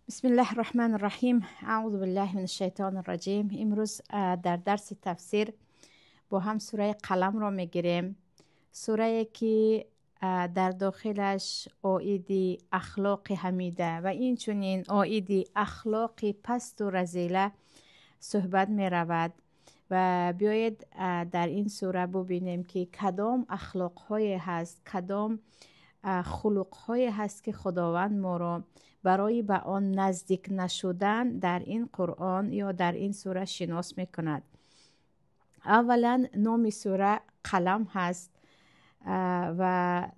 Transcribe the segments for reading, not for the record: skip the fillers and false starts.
بسم الله الرحمن الرحیم. اعوذ بالله من الشیطان الرجیم. امروز در درس تفسیر با هم سوره قلم را میگیریم، سوره که در داخلش عاید اخلاق حمیده و این چنین عاید اخلاق پست و رذیله صحبت می رود. و بیایید در این سوره ببینیم که کدام اخلاق های هست، کدام خلق های هست که خداوند ما را برای به آن نزدیک نشدن در این قرآن یا در این سوره شناس میکند. اولا نام سوره قلم هست و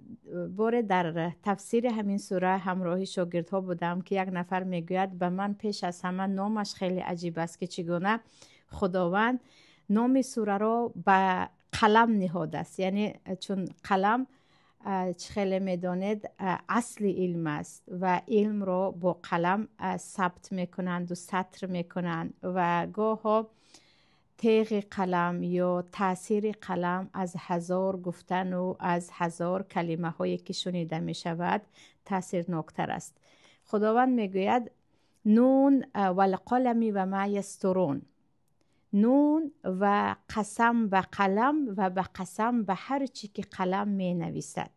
بار در تفسیر همین سوره همراهی شاگردها بودم که یک نفر میگوید به من پیش از همه نامش خیلی عجیب است که چگونه خداوند نام سوره را به قلم نهاده است. یعنی چون قلم چه خیلی میدانید اصل علم است و علم را با قلم ثبت میکنند و سطر میکنند و گاها تیغ قلم یا تاثیر قلم از هزار گفتن و از هزار کلمه هایی که شنیده می شود تاثیرناکتر است. خداوند میگوید نون والقلم و ما یسطرون. نون و قسم به قلم و به قسم به هر چی که قلم می نویسد.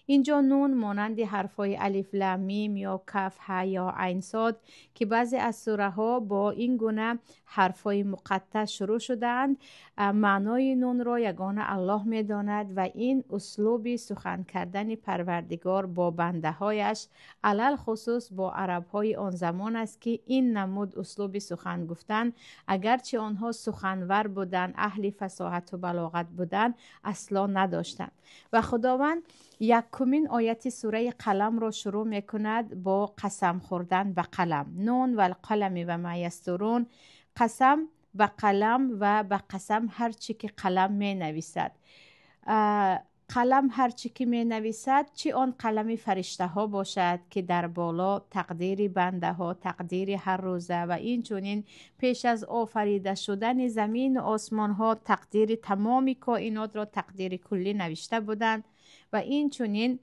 اینجا نون مانند حرفای الف لام میم یا کف ها یا عین صاد که بعضی از سوره ها با این گونه حرفای مقطع شروع شدهاند، معنای نون را یگانه الله می داند و این اسلوب سخن کردن پروردگار با بنده هایش علی الخصوص با عرب های آن زمان است که این نمود اسلوب سخن گفتن، اگرچه آنها سخنور بودند، اهل فصاحت و بلاغت بودند، اصلا نداشتند. و خداوند یکمین آیت سوره قلم را شروع میکند با قسم خوردن به قلم. نون و القلم و ما یسطرون. قسم به قلم و به قسم هر چی که قلم می نویسد. قلم هر چی که می نویسد، چی آن قلم فرشته ها باشد که در بالا تقدیر بنده ها، تقدیر هر روزه و این چنین پیش از آفریده شدن زمین و آسمان ها تقدیر تمام کائنات را تقدیر کلی نوشته بودند و این چنین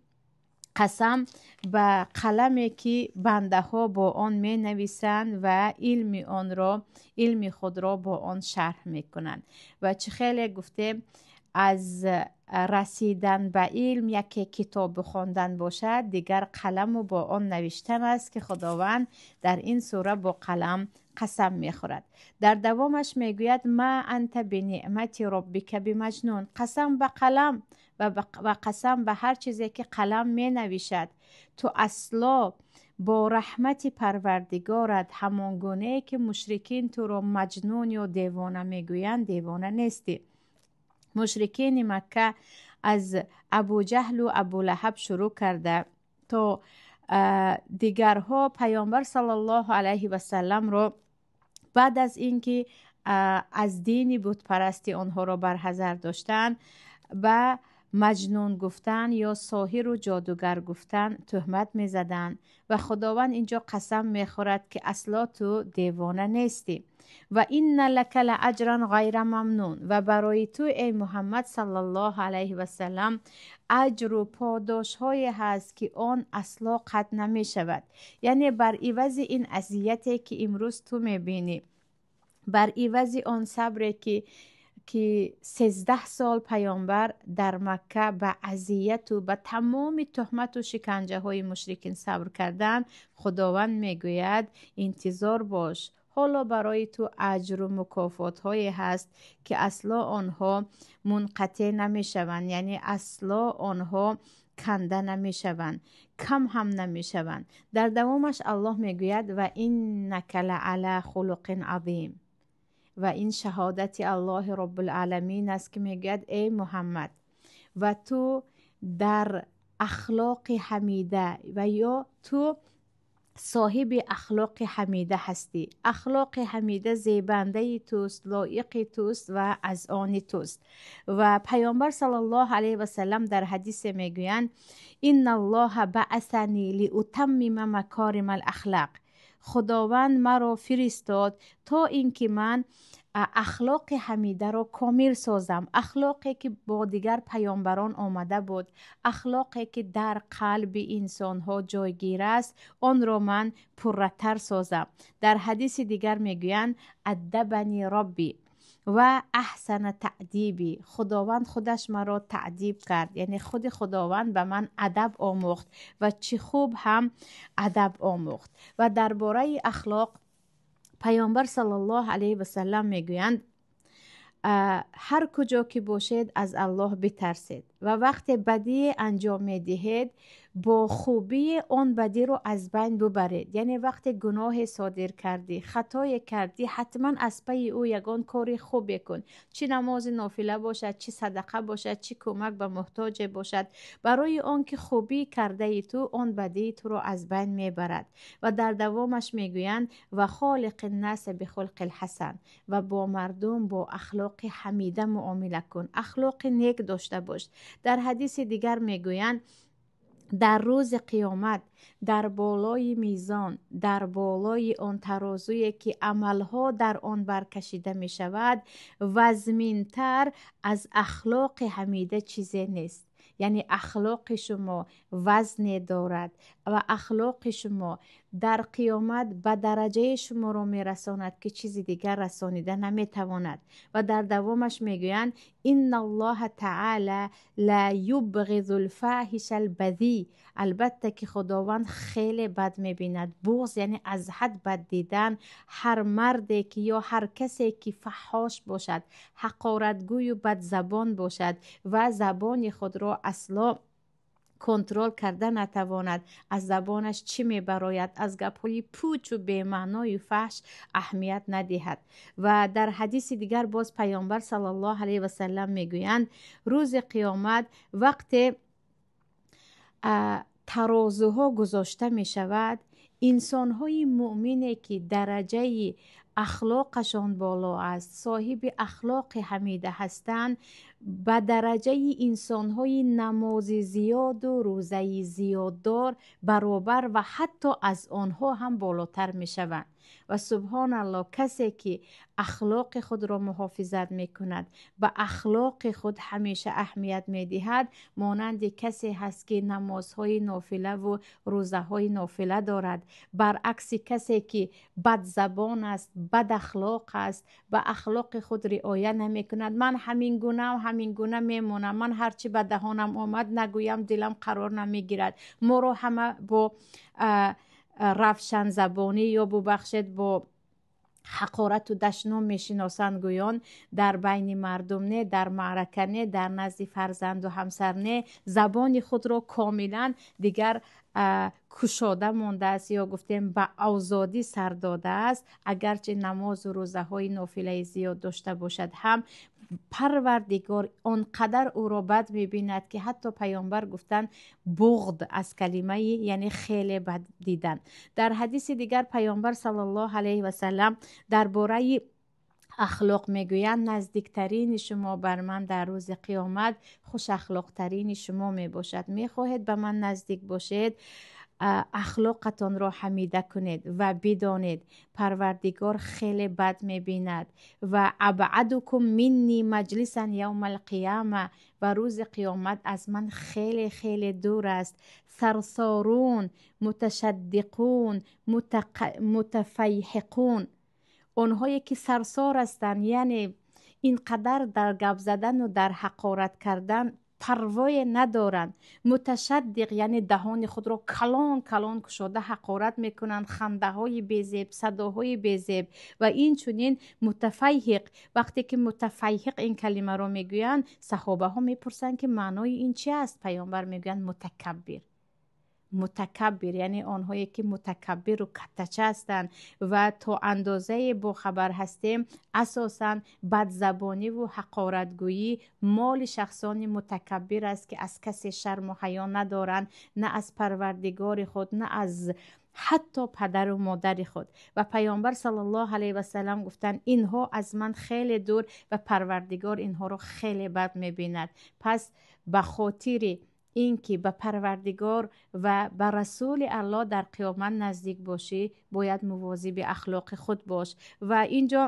قسم به قلمی که بنده ها با آن می نویسند و علم آن را، علم خود را با آن شرح می کنند. و چه خیلی گفته از رسیدن به علم یکی کتاب خواندن باشد، دیگر قلم و با آن نوشتن است که خداوند در این سوره با قلم قسم میخورد. در دوامش میگوید ما انت بنعمت ربک بمجنون. قسم به قلم و قسم به هر چیزی که قلم می نویسد. تو اصلا با رحمت پروردگارت همان گونه که مشرکین تو را مجنون یا دیوانه میگویند دیوانه نیستی. مشرکین مکه از ابو جهل و ابو لهب شروع کرده تا دیگرها پیامبر صلی الله علیه و سلم را بعد از اینکه از دین بت پرستی آنها را برحذر داشتند به مجنون گفتن یا ساحر و جادوگر گفتن تهمت میزدند و خداوند اینجا قسم میخورد که اصلا تو دیوانه نیستی. و ان لک لاجرا غیر ممنون. و برای تو ای محمد صلی الله علیه و سلم اجر و پاداش های هست که آن اصلا قطع نمی شود. یعنی بر عوض این اذیتی که امروز تو میبینی، بر عوض آن صبری که 13 سال پیامبر در مکه به اذیت و به تمام تهمت و شکنجه های مشرکین صبر کردن، خداوند میگوید انتظار باش، حالا برای تو اجر و مکافات های هست که اصلا آنها منقطع نمیشوند، یعنی اصلا آنها کنده نمیشوند، کم هم نمیشوند. در دوامش الله میگوید و انک لعلی خلق عظیم. و این شهادت الله رب العالمین است که میگوید ای محمد و تو در اخلاق حمیده و یا تو صاحب اخلاق حمیده هستی. اخلاق حمیده زیبنده توست، لایق توست و از آن توست. و پیامبر صلی الله علیه و سلم در حدیث میگویند ان الله بعثنی لاتمم مکارم الاخلاق. Худованд маро фиристод, то ин ки ман ахлоқи ҳамидаро комил созам, ахлоқе ки бо дигар паёмбарон омада буд, ахлоқе ки дар қалби инсонҳо ҷойгир аст, онро ман пурратар созам. Дар ҳадиси дигар мегӯянд: аддабани робби ва аҳсана таъдиби, Худованд худаш маро таъдиб кард, яъне худи Худованд ба ман адаб омӯхт ва чӣ хуб ҳам адаб омӯхт. Ва дар бораи ахлоқ паёмбар саллаллоҳу алайҳи васаллам мегӯянд: ҳар куҷо ки бошед, аз Аллоҳ битарсед ва вақте бадие анҷом медиҳед, бо хубии он бадиро аз байн бубаред. Яъне вақте гуноҳе содир кардӣ, хатое кардӣ, ҳатман аз пайи ӯ ягон кори хубе кун, чӣ намози нофила бошад, чӣ садақа бошад, чӣ кӯмак ба муҳтоҷе бошад, барои он ки хубӣ кардаи ту он бадии туро аз байн мебарад. Ва дар давомаш мегӯянд: ва холиқи наса бихулқи лҳасан, ва бо мардум бо ахлоқи ҳамида муомила кун, ахлоқи нек дошта бош. Дар ҳадиси дигар мегӯянд: дар рӯзи қиёмат, дар болои мизон, дар болои он тарозуе ки амалҳо дар он баркашида мешавад, вазминтар аз ахлоқи ҳамида чизе нест. Яъне ахлоқи шумо вазне дорад ва ахлоқи шумо дар қиёмат ба дараҷаи шуморо мерасонад, ки чизи дигар расонида наметавонад. Ва дар давомаш мегӯянд: инна аллоҳа таала ла юбғизу лфаҳиша лбазӣ, албатта ки Худованд хеле бад мебинад, буғз яъне аз ҳад бад дидан, ҳар марде ки ё ҳар касе ки фаҳҳош бошад, ҳақоратгӯю бадзабон бошад ва забони худро асло контрол карда натавонад, аз забонаш чӣ мебарояд, аз гапҳои пучу бемаъною фаҳш аҳамият надиҳад. Ва дар ҳадиси дигар боз паёмбар саллаллоҳу алайҳи васаллам мегӯянд: рӯзи қиёмат вақте тарозуҳо гузошта мешавад, инсонҳои муъмине ки дараҷаи ахлоқашон боло аст, соҳиби ахлоқи ҳамида ҳастанд, ба дараҷаи инсонҳои намози зиёду рӯзаи зиёддор баробар ва ҳатто аз онҳо ҳам болотар мешаванд. Ва субҳоналлоҳ, касе ки ахлоқи худро муҳофизат мекунад, ба ахлоқи худ ҳамеша аҳамият медиҳад, монанди касе ҳаст ки намозҳои нофилаву рӯзаҳои нофила дорад. Баръакси касе ки бадзабон аст, бадахлоқ аст, ба ахлоқи худ риоя намекунад. Ман ҳамин гунаам, ҳамин гуна мемонам, ман ҳарчи ба даҳонам омад нагӯям, дилам қарор намегирад. Моро ҳама бо равшанзабонӣ ё, бубахшед, бо ҳақорату дашном мешиносанд, гӯён дар байни мардум не, дар маърака не, дар назди фарзанду ҳамсар не, забони худро комилан дигар кушода мондааст ё гуфтем ба озодӣ сар додааст. Агарчи намозу рӯзаҳои нофилаи зиёд дошта бошад ҳам, Парвардигор он қадар ӯро бад мебинад, ки ҳатто паёмбар гуфтанд: буғд аз калимаи яъне хеле бад дидан. Дар ҳадиси дигар паёмбар саллаллоҳу алайҳи васаллам дар бораи ахлоқ мегӯянд: наздиктарини шумо бар ман дар рӯзи қиёмат хушахлоқтарини шумо мебошад. Мехоҳед ба ман наздик бошед, ахлоқатонро ҳамида кунед ва бидонед, Парвардигор хеле бад мебинад. Ва абъадукум минни маҷлисан явма алқияма, ва рӯзи қиёмат аз ман хеле хеле дур аст сарсорун, муташаддиқун, мутафайҳиқун, онҳое ки сарсор ҳастанд, яъне ин қадар дар гап задану дар ҳақорат кардан парвое надоранд, муташаддиқ, яъне даҳони худро калон калон кушода ҳақорат мекунанд, хандаҳои безеб, садоҳои безеб ва инчунин мутафайҳиқ. Вақте ки мутафайҳиқ ин калимаро мегӯянд, саҳобаҳо мепурсанд, ки маънои ин чи аст? Паёмбар мегӯянд: мутакаббир. Мутакаббир яъне онҳое ки мутакаббиру каттача ҳастанд. Ва то андозае бохабар ҳастем, асосан бадзабониву ҳақоратгӯӣ моли шахсони мутакаббир аст, ки аз касе шарму ҳаё надоранд, на аз Парвардигори худ, на аз ҳатто падару модари худ. Ва паёмбар саллаллоҳу алайҳи васаллам гуфтанд: инҳо аз ман хеле дур ва Парвардигор инҳоро хеле бад мебинад. Пас ба хотири ин ки ба Парвардигор ва ба Расули Аллоҳ дар қиёмат наздик бошӣ, бояд мувозиби ахлоқи худ бош. Ва инҷо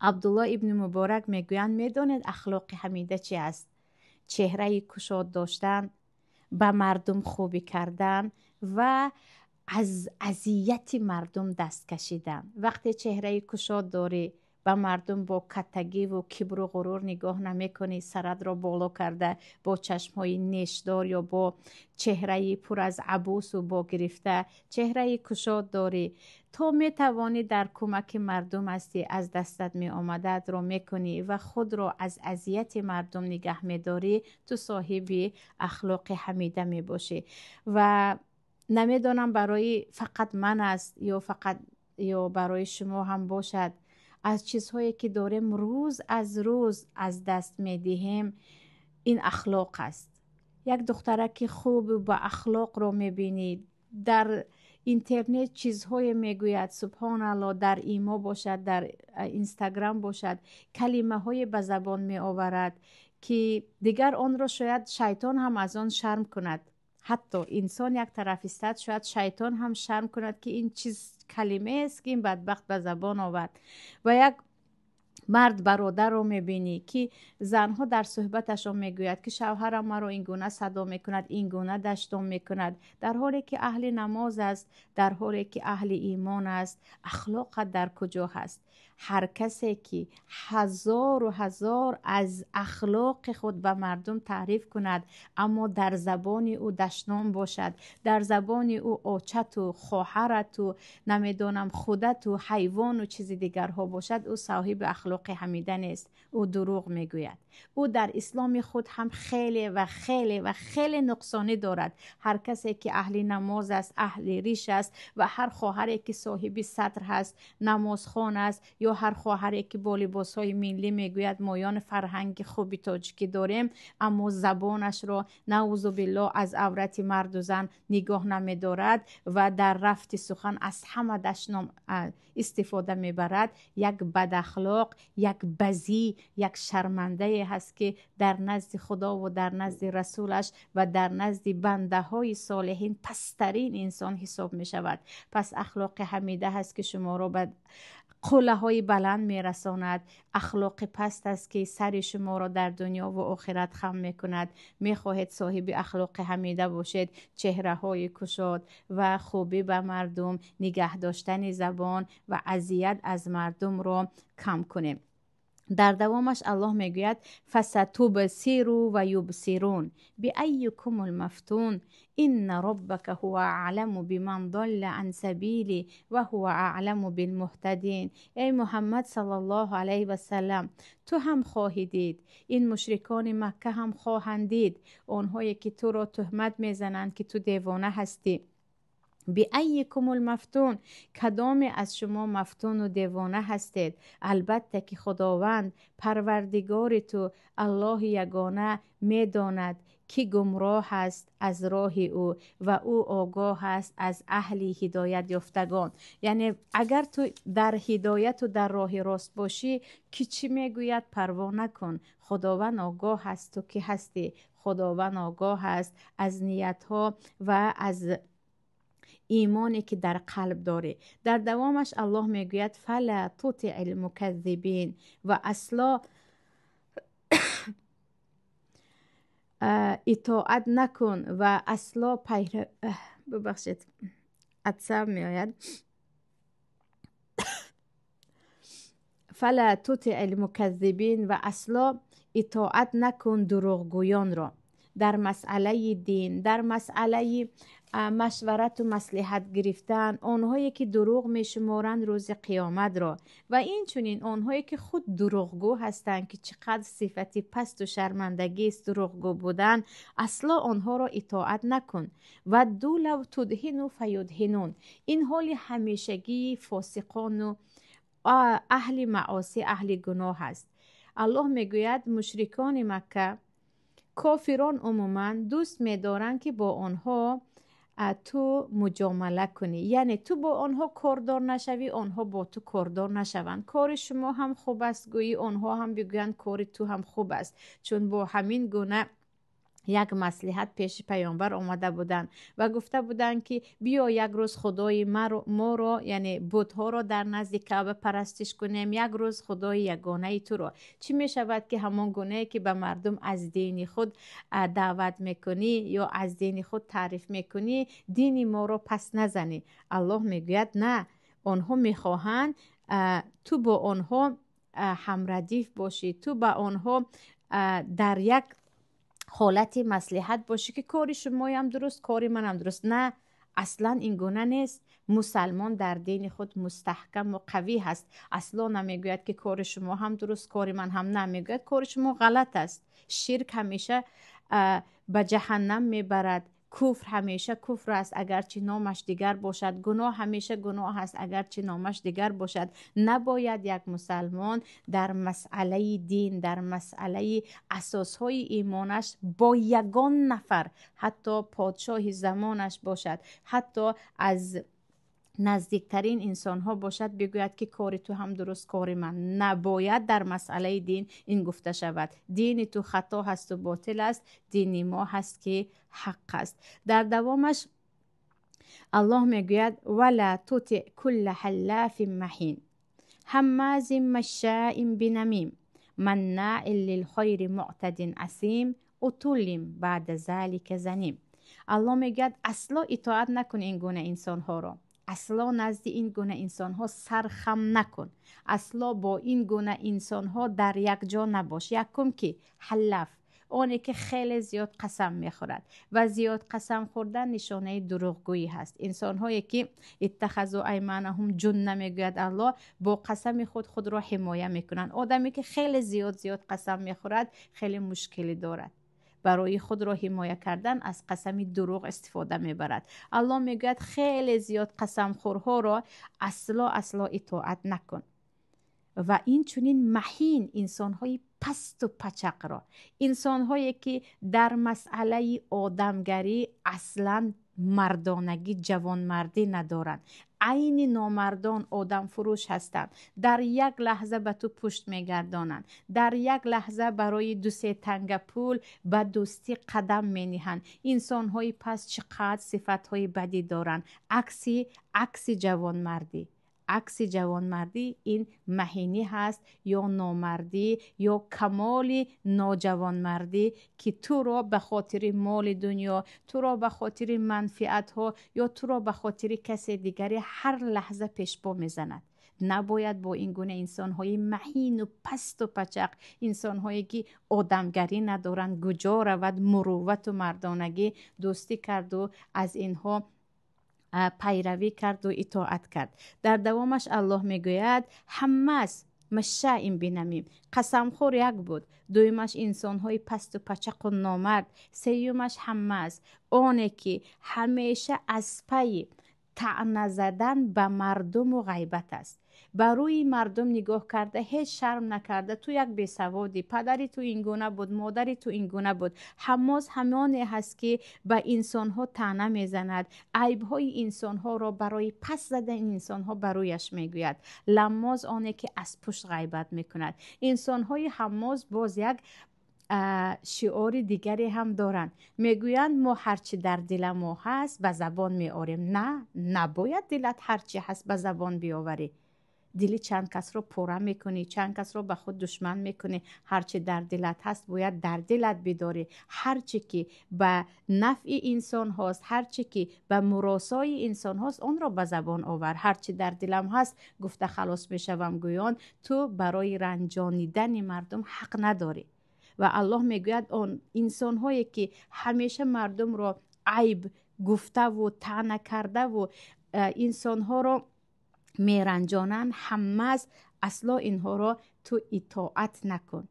Абдулло ибни Муборак мегӯянд: медонед ахлоқи ҳамида чи аст? Чеҳраи кушод доштан, ба мардум хубӣ кардан ва аз азияти мардум даст кашидан. Вақте чеҳраи кушод дорӣ, ба мардум бо каттагиву кибру ғурур нигоҳ намекунӣ, саратро боло карда бо чашмҳои нешдор ё бо чеҳраи пур аз абусу бо гирифта, чеҳраи кушод дорӣ, то метавонӣ дар кӯмаки мардум ҳастӣ, аз дастат меомададро мекунӣ ва худро аз азияти мардум нигаҳ медорӣ, ту соҳиби ахлоқи ҳамида мебошӣ. Ва намедонам барои фақат ман аст ё фақат ё барои шумо ҳам бошад, аз чизҳое ки дорем рӯз аз рӯз аз даст медиҳем, ин ахлоқ аст. Як духтараки хубу ба ахлоқро мебинӣ, дар интернет чизҳое мегӯяд, субҳоналло, дар имо бошад, дар инстаграм бошад, калимаҳое ба забон меоварад, ки дигар онро шояд шайтон ҳам аз он шарм кунад. Ҳатто инсон як тараф истад, шояд шайтон ҳам шарм кунад, ки ин чиз калимаест, ки ин бадбахт ба забон овард. Ва як мард бародарро мебинӣ, ки занҳо дар суҳбаташон мегӯяд, ки шавҳарам маро ин гуна садо мекунад, ин гуна даштон мекунад, дар ҳоле ки аҳли намоз аст, дар ҳоле ки аҳли имон аст. Ахлоқат дар куҷо ҳаст? Ҳар касе ки ҳазору ҳазор аз ахлоқи худ ба мардум таъриф кунад, аммо дар забони ӯ дашном бошад, дар забони ӯ очату хоҳарату намедонам худату ҳайвону чизи дигарҳо бошад, ӯ соҳиби ахлоқи ҳамида нест, ӯ дурӯғ мегӯяд. Ӯ дар исломи худ ҳам хеле ва хеле ва хеле нуқсонӣ дорад. Ҳар касе ки аҳли намоз аст, аҳли риш аст ва ҳар хоҳаре ки соҳиби сатр ҳаст, намозхон аст, ё ҳар хоҳаре ки бо либосҳои миллӣ мегӯяд моён фарҳанги хуби тоҷикӣ дорем, аммо забонашро наузу биллоҳ аз аврати марду зан нигоҳ намедорад ва дар рафти сухан аз ҳама дашном истифода мебарад, як бадахлоқ, як базӣ, як шармандае ҳаст, ки дар назди Худову дар назди Расулаш ва дар назди бандаҳои солиҳин пасттарин инсон ҳисоб мешавад. Пас ахлоқи ҳамида ҳаст, ки шуморо ба қуллаҳои баланд мерасонад. Ахлоқи паст аст, ки сари шуморо дар дунё ва охират хам мекунад. Мехоҳед соҳиби ахлоқи ҳамида бошед, чеҳраҳои кушод ва хубӣ ба мардум, нигаҳ доштани забон ва азият аз мардумро кам кунем. Дар давомаш Аллоҳ мегӯяд: фасатубсиру ва юбсирун биайюкумул мафтун инна роббака ҳува аъламу биман долла ан сабили ва ҳува аъламу билмуҳтадин. Эй Муҳаммад саллаллоҳу алайҳи васаллам, ту ҳам хоҳӣ дид, ин мушрикони Макка ҳам хоҳанд дид, онҳое ки туро туҳмат мезананд, ки ту девона ҳастӣ. Биаййикумул мафтун, кадоме аз шумо мафтуну девона ҳастед? Албатта ки Худованд Парвардигори ту, Аллоҳи ягона, медонад ки гумроҳ аст аз роҳи ӯ ва ӯ огоҳ аст аз аҳли ҳидоят ёфтагон. Яъне агар ту дар ҳидояту дар роҳи рост бошӣ, ки чӣ мегӯяд парво накун. Худованд огоҳ аст ту ки ҳастӣ. Худованд огоҳ аст аз ниятҳо ва аз имоне ки дар қалб дорӣ. Дар давомаш Аллоҳ мегӯяд: фала тутиъил муказзибин, ва асло итоат накун ва асло пайра, бубахшед, атсаб меояд. Фала тутиъил муказзибин, ва асло итоат накун дурӯғгӯёнро. Дар масъалаи дин, дар масъалаи машварату маслиҳат гирифтан, онҳое ки дурӯғ мешуморанд рӯзи қиёматро, ва инчунин онҳое ки худ дурӯғгӯ ҳастанд, ки чӣ қадр сифати пасту шармандагист дурӯғгӯ будан, асло онҳоро итоат накун. Ва ду лав тудҳину фаюдҳинун, ин ҳоли ҳамешагии фосиқону аҳли маосӣ, аҳли гуноҳ аст. Аллоҳ мегӯяд мушрикони Макка, кофирон умуман дӯст медоранд, ки бо онҳо ту муҷомала кунӣ, яъне ту бо онҳо кордор нашавӣ, онҳо бо ту кордор нашаванд. Кори шумо ҳам хуб аст гӯӣ, онҳо ҳам бигӯянд кори ту ҳам хуб аст, чун бо ҳамин гуна Як маслиҳат пеши паёмбар омада буданд ва гуфта буданд, ки биё, як рӯз худои моро, яъне бутҳоро дар назди Каъба парастиш кунем, як рӯз худои ягонаи туро. Чӣ мешавад, ки ҳамон гунае ки ба мардум аз дини худ даъват мекунӣ ё аз дини худ таъриф мекунӣ, дини моро пас назанӣ? Аллоҳ мегӯяд: на, онҳо мехоҳанд, ту бо онҳо ҳамрадиф бошӣ, ту ба онҳо дар як ҳолати маслиҳат бошӣ, ки кори шумоям дуруст, кори манам дуруст. На, аслан ин гуна нест. Мусалмон дар дини худ мустаҳкаму қавӣ ҳаст. Асло намегӯяд, ки кори шумо ҳам дуруст, кори ман ҳам. На, мегӯяд, кори шумо ғалат аст. Ширк ҳамеша ба ҷаҳаннам мебарад. Куфр ҳамеша куфр аст, агарчи номаш дигар бошад. Гуноҳ ҳамеша гуноҳ аст, агарчи номаш дигар бошад. Набояд як мусалмон дар масъалаи дин, дар масъалаи асосҳои имонаш бо ягон нафар, ҳатто подшоҳи замонаш бошад, ҳатто аз наздиктарин инсонҳо бошад, бигӯяд, ки кори ту ҳам дуруст, кори ман. Набояд дар масъалаи дин ин гуфта шавад. Дини ту хато ҳасту ботил аст, дини мо ҳаст, ки ҳақ аст. Дар давомаш Аллоҳ мегӯяд: ولا تطع كل حلاف مهين هماز مشاء بنميم مناع للخير معتد أثيم عتل بعد ذلك زنيم. Аллоҳ мегӯяд: асло итоат накун ин гуна инсонҳоро, асло назди ин гуна инсонҳо сархам накун, асло бо ин гуна инсонҳо дар якҷо набош. Якум ки ҳаллаф, оне ки хеле зиёд қасам мехӯрад, ва зиёд қасам хӯрдан нишонаи дурӯғгӯӣ ҳаст. Инсонҳое ки اتخذوا أيمانهم جنة, мегӯяд Аллоҳ, бо қасами худ худро ҳимоя мекунанд. Одаме ки хеле зиёд зиёд қасам мехӯрад, хеле мушкилӣ дорад. Барои худро ҳимоя кардан аз қасами дурӯғ истифода мебарад. Аллоҳ мегӯяд: хеле зиёд қасамхӯрҳоро асло, асло итоат накун. Ва инчунин маҳин, инсонҳои пасту пачақро, инсонҳое ки дар масъалаи одамгарӣ аслан мардонагӣ, ҷавонмардӣ надоранд, айни номардон, одамфурӯш ҳастанд. Дар як лаҳза ба ту пушт мегардонанд, дар як лаҳза барои дусе танга пул ба дӯстӣ қадам мениҳанд. Инсонҳои паст чӣ қадр сифатҳои бадӣ доранд. Акси ҷавонмардӣ, акси ҷавонмардӣ ин маҳинӣ ҳаст ё номардӣ, ё камоли ноҷавонмардӣ, ки туро ба хотири моли дунё, туро ба хотири манфиатҳо ё туро ба хотири касе дигаре ҳар лаҳза пешпо мезанад. Набояд бо ин гуна инсонҳои маҳину пасту пачақ, инсонҳое ки одамгарӣ надоранд, куҷо равад муруввату мардонагӣ, дӯстӣ карду аз инҳо пайравӣ карду итоат кард. Дар давомаш Аллоҳ мегӯяд: هماز مشاء بنميم. Қасамхӯр як буд, дуюмаш инсонҳои пасту пачақу номард, сеюмаш هماز, оне ки ҳамеша аз пайи таъна задан ба мардуму ғайбат аст. Ба рӯи мардум нигоҳ карда, ҳеҷ шарм накарда: ту як бесаводӣ, падари ту ин гуна буд, модари ту ин гуна буд. هماز ҳамоне ҳаст, ки ба инсонҳо таъна мезанад, айбҳои инсонҳоро барои пас задани инсонҳо ба рӯяш мегӯяд. لماز, оне ки аз пушт ғайбат мекунад. Инсонҳои هماز боз як шиори дигаре ҳам доранд. Мегӯянд: мо ҳарчи дар дила мо ҳаст, ба забон меорем. На, набояд дилат ҳарчи ҳаст, ба забон биёварӣ. Дили чанд касро пора мекунӣ, чанд касро ба худ душман мекунӣ. Ҳарчи дар дилат ҳаст, бояд дар дилат бидорӣ. Ҳарчи ки ба нафъи инсонҳост, ҳарчи ки ба муросои инсонҳост, онро ба забон овар. Ҳарчи дар дилам ҳаст, гуфта халос мешавам гӯён, ту барои ранҷонидани мардум ҳақ надорӣ. Ва Аллоҳ мегӯяд: он инсонҳое ки ҳамеша мардумро айб гуфтаву таъна кардаву инсонҳоро меранҷонанд, هماز, асло инҳоро ту итоат накун.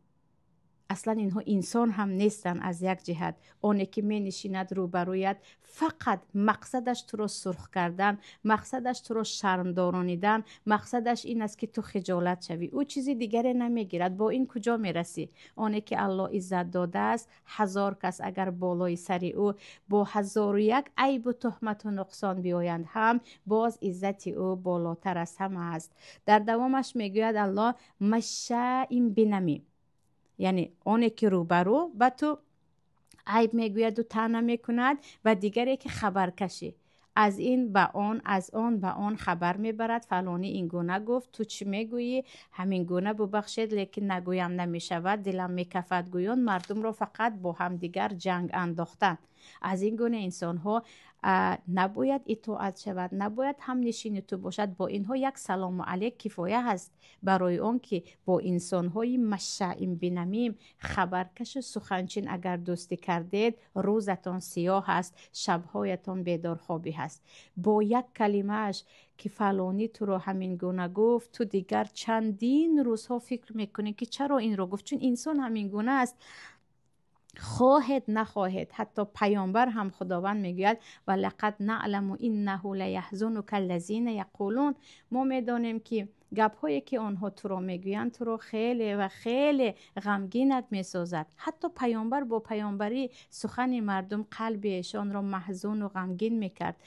Аслан инҳо инсон ҳам нестанд аз як ҷиҳат. Оне ки менишинад рӯбарӯят, фақат мақсадаш туро сурх кардан, мақсадаш туро шармдоронидан, мақсадаш ин аст, ки ту хиҷолат шавӣ. Ӯ чизи дигаре намегирад. Бо ин куҷо мерасӣ? Оне ки Аллоҳ иззат додааст, ҳазор кас агар болои сари ӯ бо ҳазору як айбу туҳмату нуқсон биёянд ҳам, боз иззати ӯ болотар аз ҳама аст. Дар давомаш мегӯяд Аллоҳ: مشاء بنميم, яъне оне ки рӯбарӯ ба ту Айб мегӯяду таъна мекунад, ва дигаре ки хабаркашӣ, аз ин ба он, аз он ба он хабар мебарад: фалонӣ ин гуна гуфт, ту чӣ мегӯӣ? Ҳамин гуна, бубахшед, лекин нагӯям намешавад, дилам мекафад гӯён мардумро фақат бо ҳамдигар ҷанг андохтан. Аз ин гуна инсонҳо набояд итоат шавад, набояд ҳамнишини ту бошад. Бо инҳо як салому алейк кифоя ҳаст, барои он ки бо инсонҳои машшаин бинамим, хабаркашу суханчин агар дӯстӣ кардед, рӯзатон сиёҳ аст, шабҳоятон бедорхобӣ ҳаст. Бо як калимааш ки фалонӣ туро ҳамин гуна гуфт, ту дигар чандин рӯзҳо фикр мекунӣ, ки чаро инро гуфт, чун инсон ҳамин гуна аст. Хоҳед нахоҳед, ҳатто паёмбар ҳам Худованд мегӯяд: ва лақад наъламу иннаҳу лаяҳзунука аллазина яқулун. Мо медонем, ки гапҳое ки онҳо туро мегӯянд, туро хеле ва хеле ғамгинат месозад. Ҳатто паёмбар бо паёмбарӣ сухани мардум қалби эшонро маҳзуну ғамгин мекард.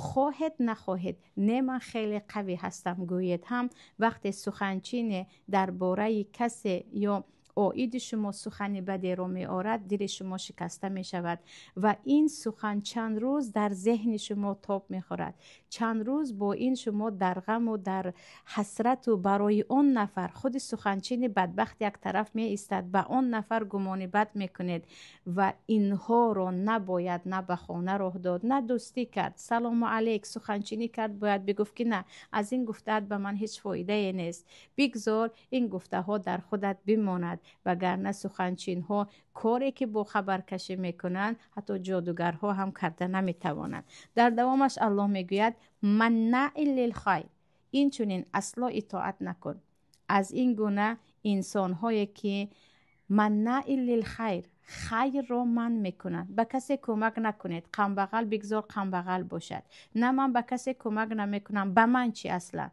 Хоҳед нахоҳед, не, ман хеле қавӣ ҳастам гӯед ҳам, вақте суханчине дар бораи касе ё оиди шумо сухани бадеро меорад, дили шумо шикаста мешавад ва ин сухан чанд рӯз дар зеҳни шумо тоб мехӯрад. Чанд рӯз бо ин шумо дар ғаму дар ҳасрату барои он нафар, худи суханчини бадбахт як тараф меистад, ба он нафар гумони бад мекунед. Ва инҳоро набояд на ба хона роҳ дод, на дӯстӣ кард. Салому алейк, суханчинӣ кард, бояд бигуфт, ки на, аз ин гуфтаат ба ман ҳеҷ фоидае нест, бигзор ин гуфтаҳо дар худат бимонад. Вагарна суханчинҳо коре ки бо хабаркашӣ мекунанд, ҳатто ҷодугарҳо ҳам карда наметавонанд. Дар давомаш Аллоҳ мегӯяд: маннаин лилхайр. Инчунин асло итоат накун аз ин гуна инсонҳое ки маннаин лилхайр, хайрро манъ мекунанд. Ба касе кӯмак накунед, камбағал бигзор камбағал бошад. На, ман ба касе кӯмак намекунам, ба ман чӣ? Аслан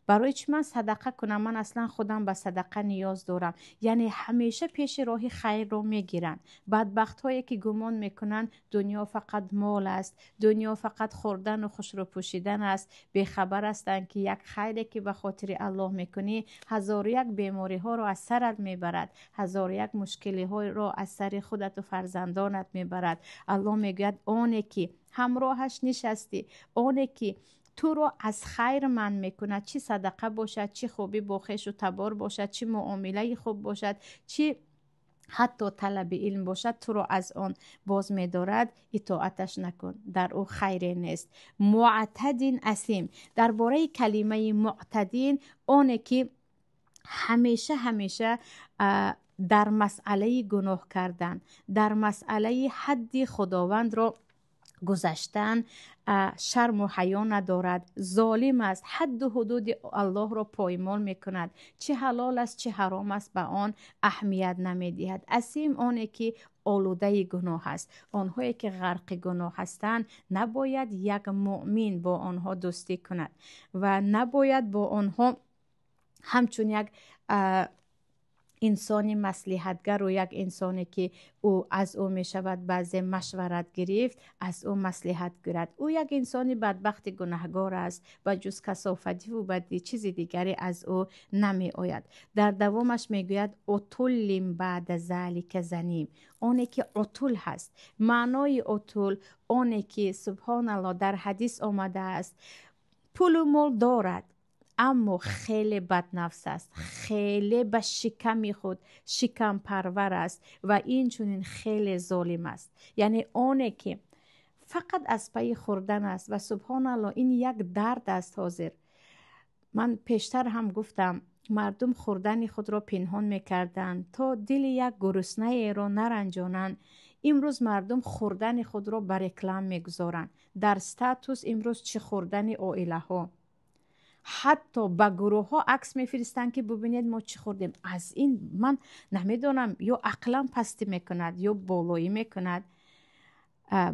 барои чӣ ман садақа кунам? Ман аслан худам ба садақа ниёз дорам. Яъне ҳамеша пеши роҳи хайрро мегиранд. Бадбахтҳое ки гумон мекунанд, дунё фақат мол аст, дунё фақат хӯрдану хушрӯ пӯшидан аст, бехабар ҳастанд, ки як хайре ки ба хотири Аллоҳ мекунӣ, ҳазору як бемориҳоро аз сарат мебарад, ҳазору як мушкилиҳоро аз сари худату фарзандонат мебарад. Аллоҳ мегӯяд: оне ки ҳамроҳаш нишастӣ, оне ки туро аз хайр манъ мекунад, чӣ садақа бошад, чӣ хубӣ бо хешу табор бошад, чӣ муомилаи хуб бошад, чӣ ҳатто талаби илм бошад, туро аз он боз медорад, итоаташ накун, дар ӯ хайре нест. Муътадин асим. Дар бораи калимаи муътадин, оне ки ҳамеша ҳамеша дар масъалаи гуноҳ кардан, дар масъалаи ҳадди Худовандро гузаштан шарму ҳаё надорад, золим аст, ҳадду ҳудуди Аллоҳро поймол мекунад, чӣ ҳалол аст, чӣ ҳаром аст, ба он аҳамият намедиҳад. Асим, оне ки олудаи гуноҳ аст. Онҳое ки ғарқи гуноҳ ҳастанд, набояд як муъмин бо онҳо дӯстӣ кунад ва набояд бо онҳо ҳамчун як инсони маслиҳатгару як инсоне ки ӯ аз ӯ мешавад баъзе машварат гирифт, аз ӯ маслиҳат гирад. Ӯ як инсони бадбахти гунаҳгор аст ва ҷуз касофативу бадӣ чизи дигаре аз ӯ намеояд. Дар давомаш мегӯяд: утуллин баъда залика заним. Оне ки утул ҳаст, маънои утул оне ки, субҳоналлоҳ, дар ҳадис омадааст, пулу мол дорад, аммо хеле баднафс аст, хеле ба шиками худ шикампарвар аст ва инчунин хеле золим аст. Яъне оне ки фақат аз пайи хӯрдан аст. Ва субҳоналлоҳ, ин як дард аст. Ҳозир ман пештар ҳам гуфтам, мардум хӯрдани худро пинҳон мекарданд, то дили як гуруснаеро наранҷонанд. Имрӯз мардум хӯрдани худро ба реклам мегузоранд дар статус. Имрӯз чӣ хӯрдани оилаҳо, ҳатто ба гурӯҳҳо акс мефиристанд, ки бубинед, мо чӣ хӯрдем. Аз ин ман намедонам, ё ақлам пастӣ мекунад, ё болоӣ мекунад.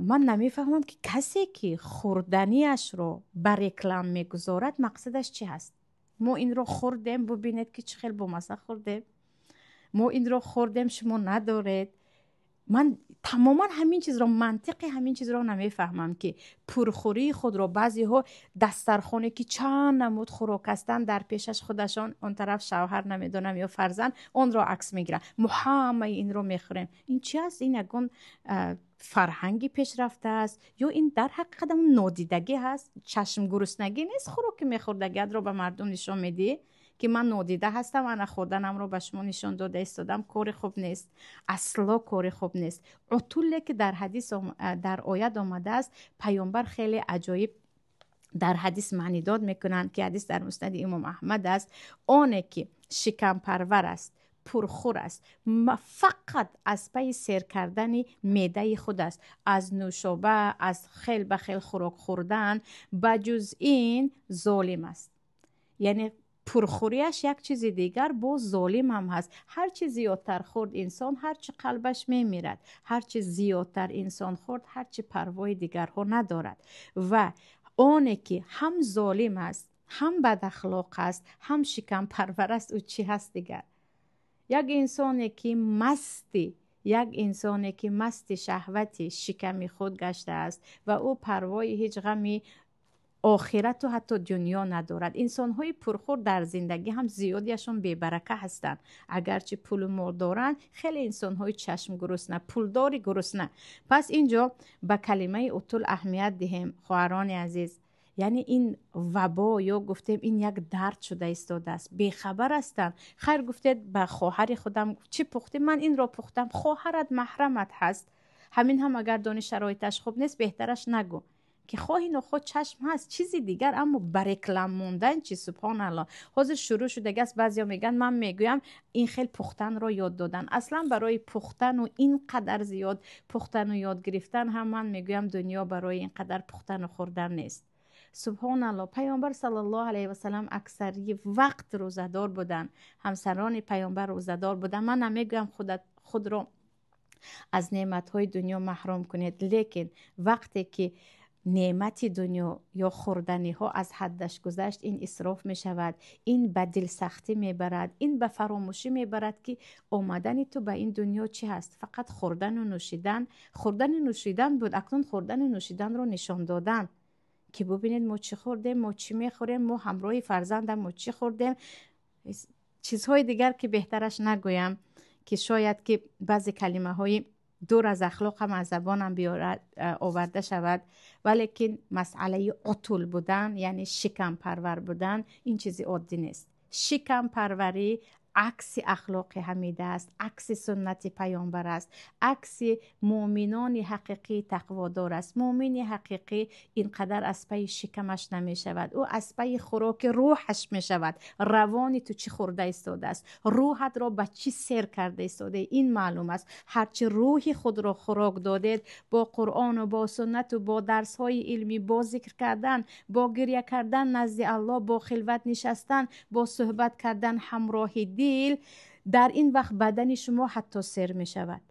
Ман намефаҳмам, ки касе ки хӯрданиашро ба реклам мегузорад, мақсадаш чӣ ҳаст? Мо инро хӯрдем, бубинед, ки чӣ хел бомазза хӯрдем, мо инро хӯрдем, шумо надоред. Ман тамоман ҳамин чизро, мантиқи ҳамин чизро намефаҳмам, ки пурхӯрии худро баъзеҳо дастархоне ки чанд намуд хӯрок ҳастанд дар пешаш худашон, он тараф шавҳар намедонам ё фарзанд, онро акс мегиранд. Мо ҳамаи инро мехӯрем. Ин чи аст? Ин ягон фарҳанги пешрафта аст ё ин дар ҳақиқат ҳамон нодидагӣ ҳаст? Чашмгуруснагӣ нест? Хӯроки мехӯрдагиатро ба мардум нишон медиҳӣ, ки ман нодида ҳастам, ана хӯрданамро ба шумо нишон дода истодам. Кори хуб нест, асло кори хуб нест. Утулле ки дар ҳадис, дар оят омадааст, паёмбар хеле аҷоиб дар ҳадис маънидод мекунанд, ки ҳадис дар Муснади Имом Аҳмад аст. Оне ки шикампарвар аст, пурхӯр аст, фақат аз пайи сер кардани меъдаи худ аст, аз нӯшоба, аз хел ба хел хӯрок хӯрдан, ба ҷуз ин золим аст. Яъне пурхӯрияш як чизи дигар, боз золим ҳам ҳаст. Ҳарчи зиёдтар хӯрд инсон, ҳарчи қалбаш мемирад. Ҳарчи зиёдтар инсон хӯрд, ҳарчи парвои дигарҳо надорад. Ва оне ки ҳам золим аст, ҳам бадахлоқ аст, ҳам шикампарвар аст, ӯ чӣ ҳаст дигар? Як инсоне ки масти шаҳвати шиками худ гаштааст ва ӯ парвои ҳеҷ ғами охирату ҳатто дунё надорад. Инсонҳои пурхӯр дар зиндагӣ ҳам зиёдиашон бебарака ҳастанд, агарчи пулу мол доранд. Хеле инсонҳои чашмгурусна, пулдори гурусна. Пас ин ҷо ба калимаи утул аҳамият диҳем, хоҳарони азиз. Яъне ин вабо ё гуфтем, ин як дард шуда истодааст. Бехабар ҳастанд. Хайр, гуфтед, ба хоҳари худам чӣ пухтӣ? Ман инро пухтам. Хоҳарат маҳрамат ҳаст. Ҳамин ҳам агар дони шароиташ хуб нест, беҳтараш нагӯ, ки хоҳи нохоҳ чашм ҳаст, чизи дигар. Аммо ба реклам мондан чи? Субҳоналло, ҳозир шурӯъ шудагааст. Баъзеҳо мегӯянд, ман мегӯям, ин хел пухтанро ёд додан. Аслан барои пухтану ин қадар зиёд пухтану ёд гирифтан ҳам, ман мегӯям, дунё барои ин қадар пухтану хӯрдан нест. Субҳоналло, Паёмбар саллаллоҳу алайҳи васалам аксари вақт рӯзадор буданд, ҳамсарони Паёмбар рӯзадор буданд. Ман намегӯям худро аз неъматҳои дунё маҳрум кунед, лекин вақте ки неъмати дунё ё хӯрданиҳо аз ҳаддаш гузашт, ин исроф мешавад, ин ба дилсахтӣ мебарад, ин ба фаромӯшӣ мебарад, ки омадани ту ба ин дунё чӣ ҳаст? Фақат хӯрдану нӯшидан? Хӯрдану нӯшидан буд, акнун хӯрдану нӯшиданро нишон додан, ки бубинед, мо чӣ хӯрдем, мо чӣ мехӯрем, мо ҳамроҳи фарзандам мо чӣ хӯрдем. Чизҳои дигар, ки беҳтараш нагӯям, ки шояд ки баъзе калимаҳои дур аз ахлоқ ҳам аз забонам оварда шавад. Валекин масъалаи утул будан, яъне шикампарвар будан, ин чизи оддӣ нест. Шикампарварӣ акси ахлоқи ҳамида аст, акси суннати Паёмбар аст, акси муъминони ҳақиқии тақводор аст. Муъмини ҳақиқӣ ин қадар аз пайи шикамаш намешавад, ӯ аз пайи хӯроки рӯҳаш мешавад. Равони ту чӣ хӯрда истодааст, рӯҳатро ба чӣ сер карда истодаи, ин маълум аст. Ҳарчи рӯҳи худро хӯрок додед бо Қуръону бо суннату бо дарсҳои илмӣ, бо зикр кардан, бо гиря кардан назди Аллоҳ, бо хилват нишастан, бо суҳбат кардан ҳамроҳи дил, дар ин вақт бадани шумо ҳатто сер мешавад.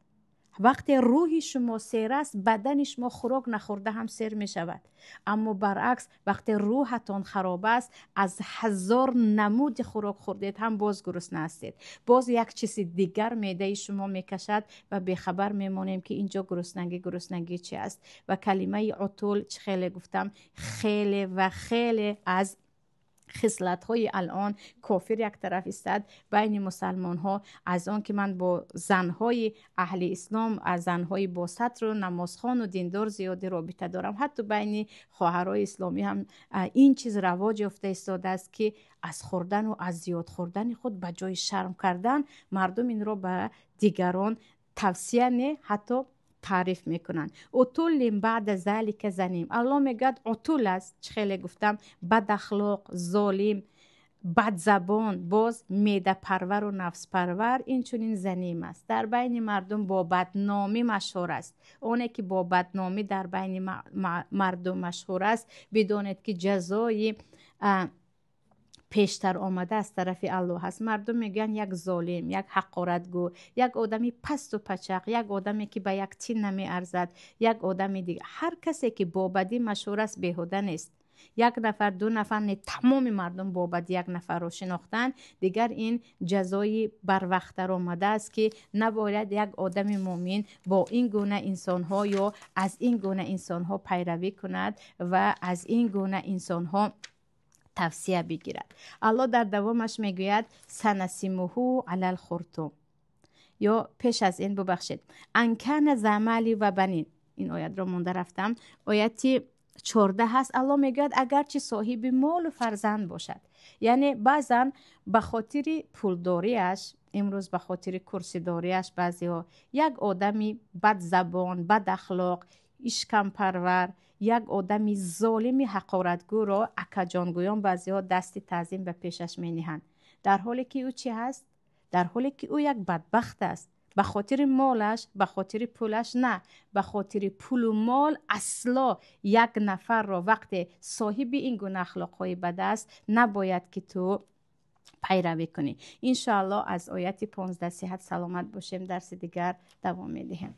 Вақте рӯҳи шумо сер аст, бадани шумо хӯрок нахӯрда ҳам сер мешавад. Аммо баръакс, вақте рӯҳатон хароб аст, аз ҳазор намуди хӯрок хӯрдед ҳам, боз гурусна ҳастед, боз як чизи дигар меъдаи шумо мекашад ва бехабар мемонем, ки инҷо гуруснагӣ чи аст. Ва калимаи утул, чӣ хеле гуфтам, хеле ва хеле аз хислатҳои алон кофир як тараф истад, байни мусалмонҳо, аз он ки ман бо занҳои аҳли ислом, аз занҳои босатру намозхону диндор зиёдӣ робита дорам, ҳатто байни хоҳарои исломӣ ҳам ин чиз равоҷ ёфта истодааст, ки аз хӯрдану аз зиёд хӯрдани худ ба ҷои шарм кардан, мардум инро ба дигарон тавсия не, ҳатто таъриф мекунанд. عتل بعد ذلك زنيم. Аллоҳ мегӯяд, утул аст, чӣ хеле гуфтам, бадахлоқ, золим, бадзабон, боз меъдапарвару нафспарвар, инчунин заним аст, дар байни мардум бо бадномӣ машҳур аст. Оне ки бо бадномӣ дар байни мардум машҳур аст, бидонед, ки ҷазои пештар омада аз тарафи Аллоҳ аст. Мардум мегӯянд, як золим, як ҳақоратгӯ, як одами пасту пачақ, як одаме ки ба як тин намеарзад, як одами дигар. Ҳар касе ки бо бадӣ машҳур аст, беҳуда нест. Як нафар, ду нафар не, тамоми мардум бо бади як нафарро шинохтанд. Дигар ин ҷазои барвақттар омадааст, ки набояд як одами муъмин бо ин гуна инсонҳо ё аз ин гуна инсонҳо пайравӣ кунад ва аз ин гуна инсонҳо тавсия бигирад. Аллоҳ дар давомаш мегӯяд: санасимуҳу алал хуртум. Ё пеш аз ин, бубахшед, анкана замали ва банин, ин оятро монда рафтам, ояти 14 ҳаст. Аллоҳ мегӯяд: агарчи соҳиби молу фарзанд бошад. Яъне баъзан ба хотири пулдориаш, имрӯз ба хотири курсидориаш баъзеҳо як одами бадзабон, бадахлоқ, ишкампарвар, як одами золими ҳақоратгӯро акаҷонгӯён баъзеҳо дасти таъзим ба пешаш мениҳанд, дар ҳоле ки ӯ чӣ ҳаст? Дар ҳоле ки ӯ як бадбахт аст. Ба хотири молаш, ба хотири пулаш на, ба хотири пулу мол асло як нафарро вақте соҳиби ин гуна ахлоқҳои бад аст, набояд ки ту пайравӣ кунӣ. Иншоаллоҳ, аз ояти 15 сиҳат саломат бошем, дарси дигар давом медиҳем.